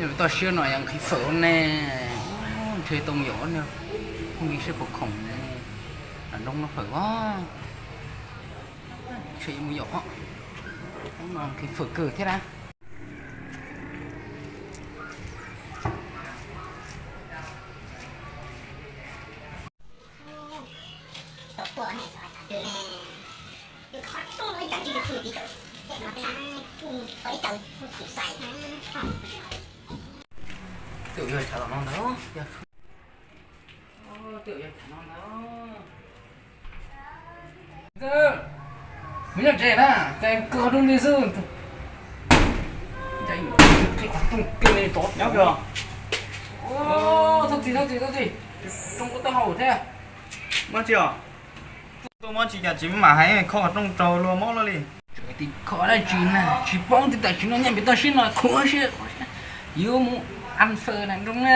Toj siab no yog nqhis fawm ne, ntshe too yaum ne, phooj ywg seb puas khoom, nroo no fawm os, ntshe yuav mus yaum os, nqhis fawm kawg thiab na. Twb yog tshav los no ntag, twb yog tshav no ntag. Mus nyob tsev na, ces kawg qhov rooj li xwb. Qhov rooj kawg li tod. Nyob kawg. Thauj txim, thauj txim, thauj txim. Rooj kuj tau haum thiab. Mob tsis os? Tuaj mob tsis cas tsis mam hais, kho qhov rooj raug luag mob luaj li. Tim kho dab tsi na, tsis paub, twb tam sim no nyob pem toj siab no khuv siab, yuav mus an fawm na nroo na.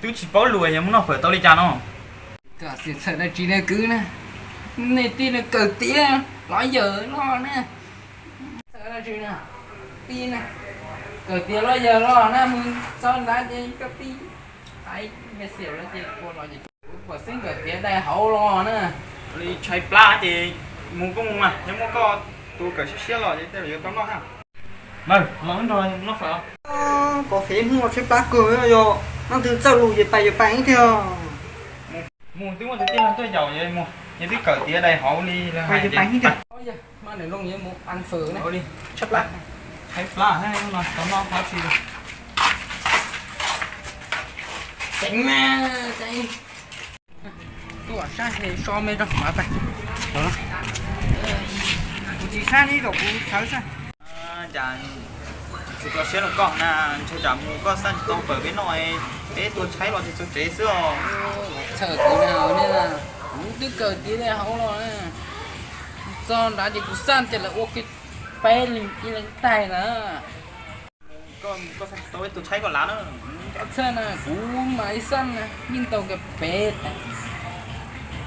Twb tsis paub lus yog mus noj fawm tau li cas no. Koj xav txhawj dab tsi na kwv na, nej tij no kawm tiav los yawg los na. Txhawj dab tsi na, tij na, kawm tiav los yawg los na, mus txog nrad ces koj tij hais me xiam lawm ces ua los ces kuv puas xeeb kawm tiav dai hauv los na. Li tshaib plab ces mus koj mus mas, yog muaj koj tus kawm siab siab los ces tej zaum yuav tau noj na. Los nrog noj fawm. Pom fev hnub no tshaib plab kawg, yog leej twg txawj lus ces pais yuav pais ib tiag. Mus twb muaj tus tij laug tuaj yaum, yog twb kawm tiav dai hauv li lawv hais. Tshaib plab, tshaib plab no tau noj qab tsi. Tseev na, tseev. Tuaj sab he so me rau mam pais. Kuv tsis sab li kom kuv sawv sab. Cas tsis txaus siab rau koj na, ntshe tsam mus koj xaj tsis tau fawm peb noj, peb tuaj tshaib los tsis txog tsev xwb os. Txhawj kuv na, kuv twb kawm tiav dai hauv los, txog nrad ces kuv xaj tias lawv ua kiag peb ib leeg taig na. Koj, koj xaj tsis tau peb tuaj tshaib koj lav na. Txhawj na, kuv mas ib xaj na yeej tau kiag peb taig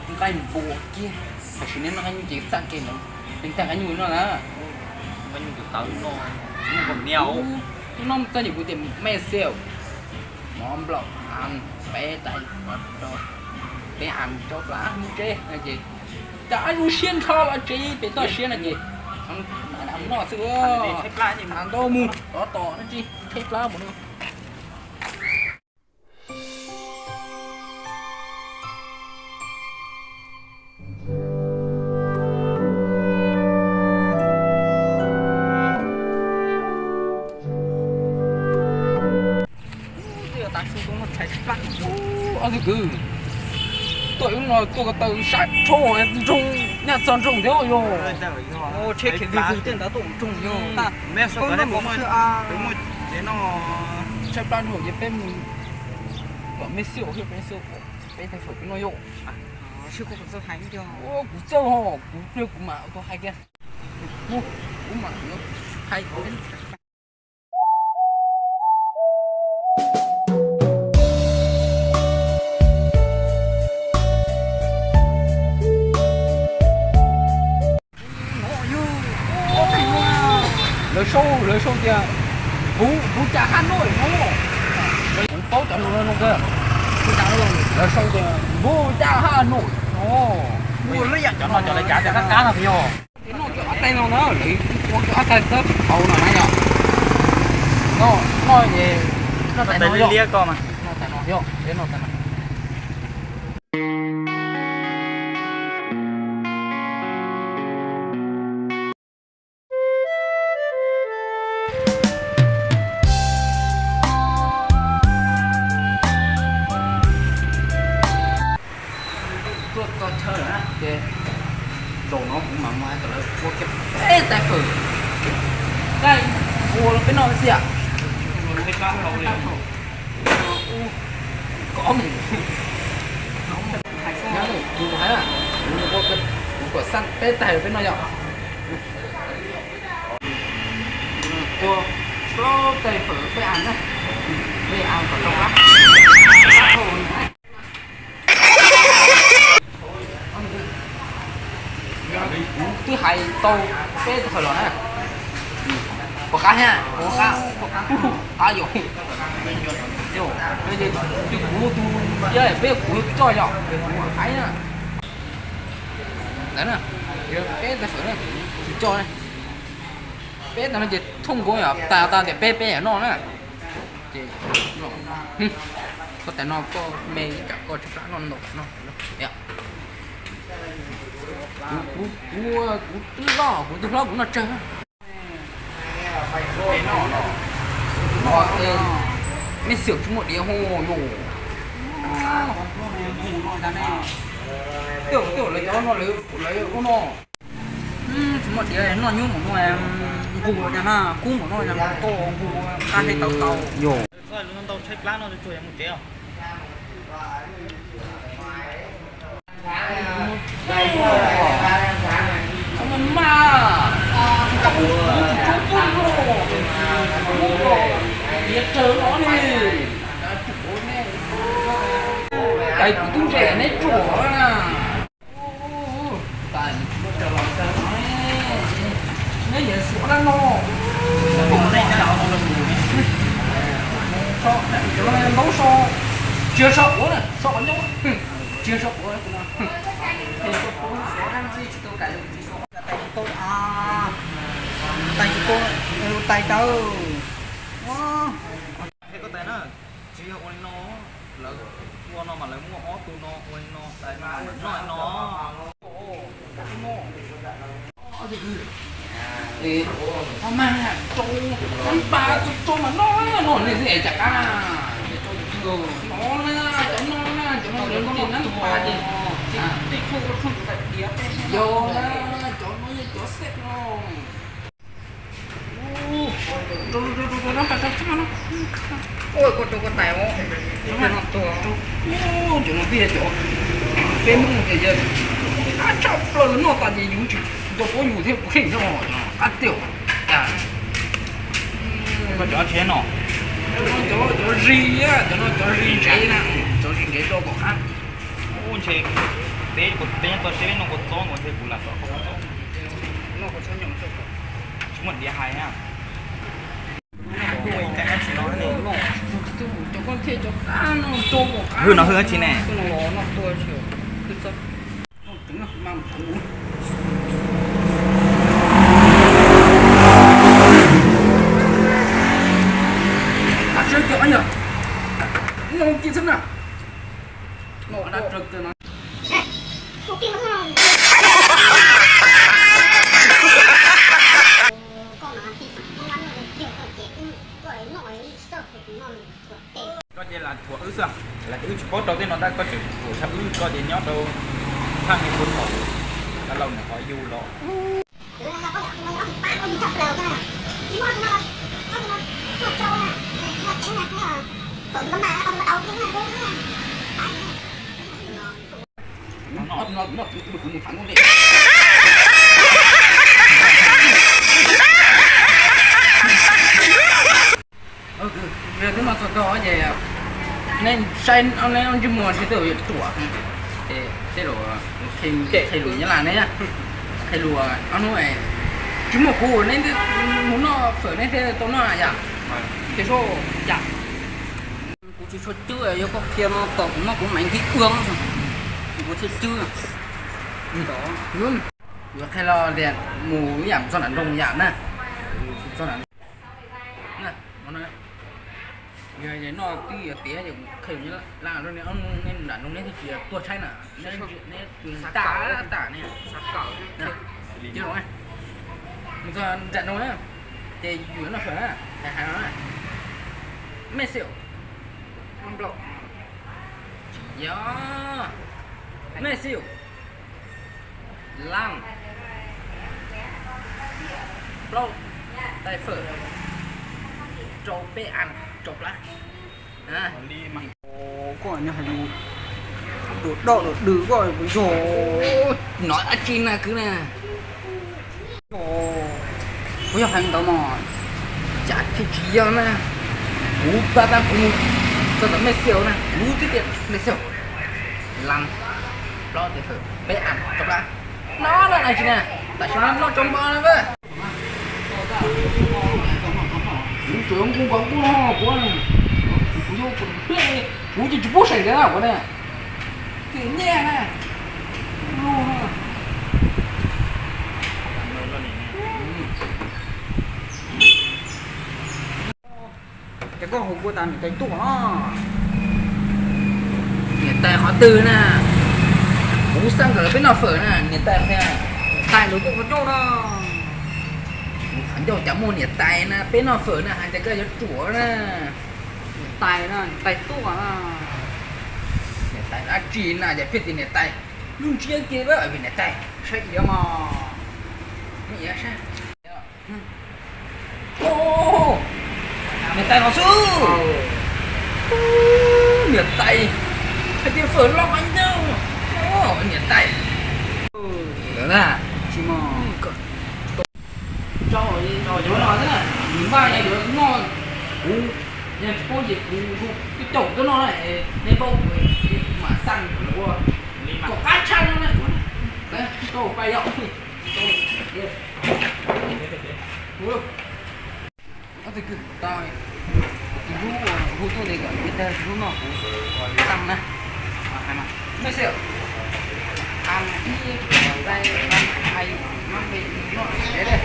nqaij npua kiag. Tam sim no noj qab nyuj ces xaj kiag ntawd, leej taig qab nyuj no na. Qab nyuj tus tawv no, nyuj nkaus niam. Twb noj txog ces kuv tias me xiam, mov nplaum, peb taig, peb am rau plab hnub tseb no ces, cas zoo siab nrho los tsev pem toj siab no ces, am noj xwb, am ntau mus tov tom no tsis tshaib plab mus no. Ob tug kwv, tuaj ib lub no tuaj ko taw sab rho nroog, nyaj txog nroog thiab yog. Tshaib plab nrho ces peb mus kom me xyuam thiab peb xyuam peb taig fawm peb no yom. Kuv txawj ho, kuv pliag kuv mam tau hais kiag. Kuv mam hais. Lawv sau, lawv sau tias npus, npus cas Hà Nội no. Kuv paub cov lus no zoo kawg. Lawv sau tias npus cas Hà Nội no. Cov no cov lawv cav tias qab qab no yog. Noj cov ob taig no na, lawv ua cov ob taig txawb tsis tau no na yom. Noj, noj es noj tais no yom. Noj tais no yom, peb noj tais no. Tuaj txog chaw lawm na ces zaum no kuv mam mus hais kom lawv ua kiag peb tais fawm, tais ua los peb noj xwb. Kuv hais, kuv kom xaj peb tais peb noj yom. Ua plaub tais fawm peb as na, peb as kom tau qab. Kuv twb hais tau peb tais fawm los na. Puas qab thiab? Puas qab? Qab yom. Yog, yog kuv tus, yog peb kuv coj yom, kuv qab na. Ntawd na, peb tais fawm na, kuv coj na. Peb tas no ces thooj nkaus yom, tas tas tias peb peb yam noj na. Ces koj tais no koj me ib tsam koj tshaib plab noj ntau no. Kuv, kuv, kuv twb loj, kuv twb hlob kuv noj tsawg. Mej xyaum tsis muaj diav hos yus. Tej zaum lawv cov no lawv, lawv ua no. Tsis muaj diav noj nyuaj npaum no, nqus cas na, kub npaum no cas nqus tau, nqus qab hais tau tau. Yog. Ntau tshaib plab no tsuag yog mus tsev os. Kuv tub ntse neb tsuam na. Neb yawm suav dab no. Cov no ntaub so, tsis yog so quav na, so quav nyob, tsis yog so quav no. Tais tsis tau, tais tsis tau, tais tawv. Koj tais na, tsis yog ua li no, lawv ua no mas lawv muaj ob tug no ua li no, tais no mas noj li no. Mas rau, rau mas noj no nej xwb es cas qab. No na, cov no na, cov no lawv noj nab pas ces, yog na, cov no yog cov xej no. Ua koj rau koj tais os. Cov no twb yog cov peb Hmoob tias yog qab tshaj plaws, noj tas ces yus tsis tau paub yus thiab kuv kheej nyob qab tiag. Koj cov tsis no, cov, cov zis, cov no cov zis ntsev na, cov zis ntsev rau kom qab. Ub, ntshe peb, peb nyob toj siab peb noj kua txob nkaus ntshe kuv lam txog qhov txob. Tsis muaj diav hais na. Hwj no hwj dab tsi ne? Koj ces lam thuam wb xwb, lam wb tsis paub rau tej no tab koj tseem thuam tshaj wb, koj ces nyob rau thaj me puag thaum dab laug nws qhov yug los. Twb no txog tog ces neb saib neb ntsej muag seb twb yuav ruam, tej lus, qhia lus nyab laj ne, qhia lus ob hnub tsis muaj kuv neb mus noj fawm neb thiaj tau noj yom. Ces sab yam kuv tsis tshua cwb, yog koj qhia no tom kuv noj kuv mam nqi ua, kuv thiaj cwb. Yuav qhia los tias mus ib yam txog nram nroog yam na, txog nram noj twb yuav tiav, qhia nyab laj rau nej, nram nroog neb thiaj tsis tuag tshaib na, neb tag tas ne. Mus txog nram nroog na, ces yus noj fawm na, hais hais no na, mej xeem, tsis yog, mej xeem, laj, plaub tais fawm, rau peb as rau plab. Koj nyob hais lus dum doj dum dws koj yog nov dab tsi na kwv na. Kuv yog hais ntawd mas cas tsis tsis yog na. Kuv pab tab kuv mus txog tom mej xeem na, kuv twb tias mej xeem, laj, plaub tais fawm peb as rau plab. No no dab tsi na, tam sim no noj tsau npo na. Kuv, kuv, kuv, kuv, kuv, kuv ces tsis pub seem ntawd kuv ne. Tim nyiaj na. Lub Ces koj hu kuv tas niam tais tuaj no. Niam tais qhov twg na? Kuv xav kom lawv peb noj fawm na, niam tais qhov, niam tais lawv tuaj qhov ncauj no. Kuv qhov ncauj cas muaj niam tais na, peb noj fawm na, hais tias koj yuav ruam na. Niam tais na, niam tais tuaj na. Niam tais dab tsi na, yog pheej tias niam tais, lub ntsiab kiag vim niam tais saib iv mos. Niam tais los xwb. Niam tais, hais tias fawm loj qhov ncauj. Niam tais, lawm na, tsis mos. Rau, rau yuav no xwb na, nws npaj yuav noj, kuv yog tsis paub ces kuv, kuv caum tuaj noj na, nej paub kuv mam xaj ua kom qab tshaj no na. Rau pais yom. Ob tug kwv, tus hlub hu tuaj tias kom ib tag hlub noj kuv xaj na. Mej xwb, ib, noj tsev.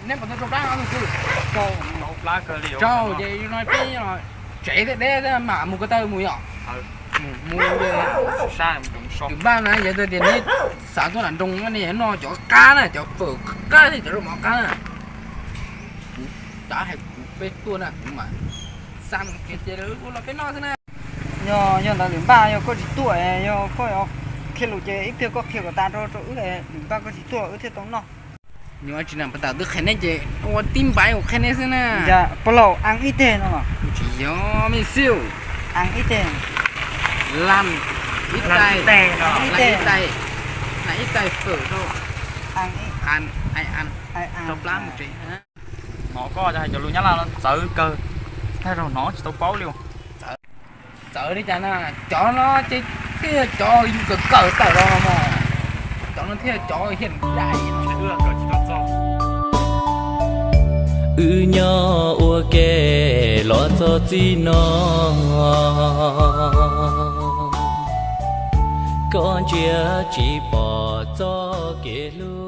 Neb puas tau rau plab no tus kwv? Rau ces no peb tsev thiab deb mam mus ko taw mus yom. Mus, lwm npaj na, yog tias neb xav tuaj nram nroog ne, noj cov qab na, cov fawm qab thiab cov zaub mov qab na. Kuv tab hais kuv peb tuaj na, kuv mam xaj mus kiag ces lawv ua los peb noj xwb na. Yog, yog ntawd lwm npaj, yog koj tsis tuaj, yog koj qhia lus ces ib pliag koj qhia kom tas rau rau wb, lwm npaj koj tsis tuaj wb thiaj tau noj. Nyuam tsis na, pas tas twb qhia neb ces ua tib npaiv ua qhia neb xwb na. Pog laus, an ib teg no. Tsis yog me xiu. An ib teg. Lan ib tais, lan ib tais, lan ib tais fawm rau. An, an, rau plab mus tsev. Hnov koj hais cov lus Nyab Laj no txawv kawg, thaj zaug hnov tsis tau paub li. Txawv li cas na, cov no ces thiaj cov yus kawm kawm tawm los no, cov no thiaj cov hiaj dai. Wb nyob ua ke los txog txij no, koj ntsia tsis pom txoj kev hlub.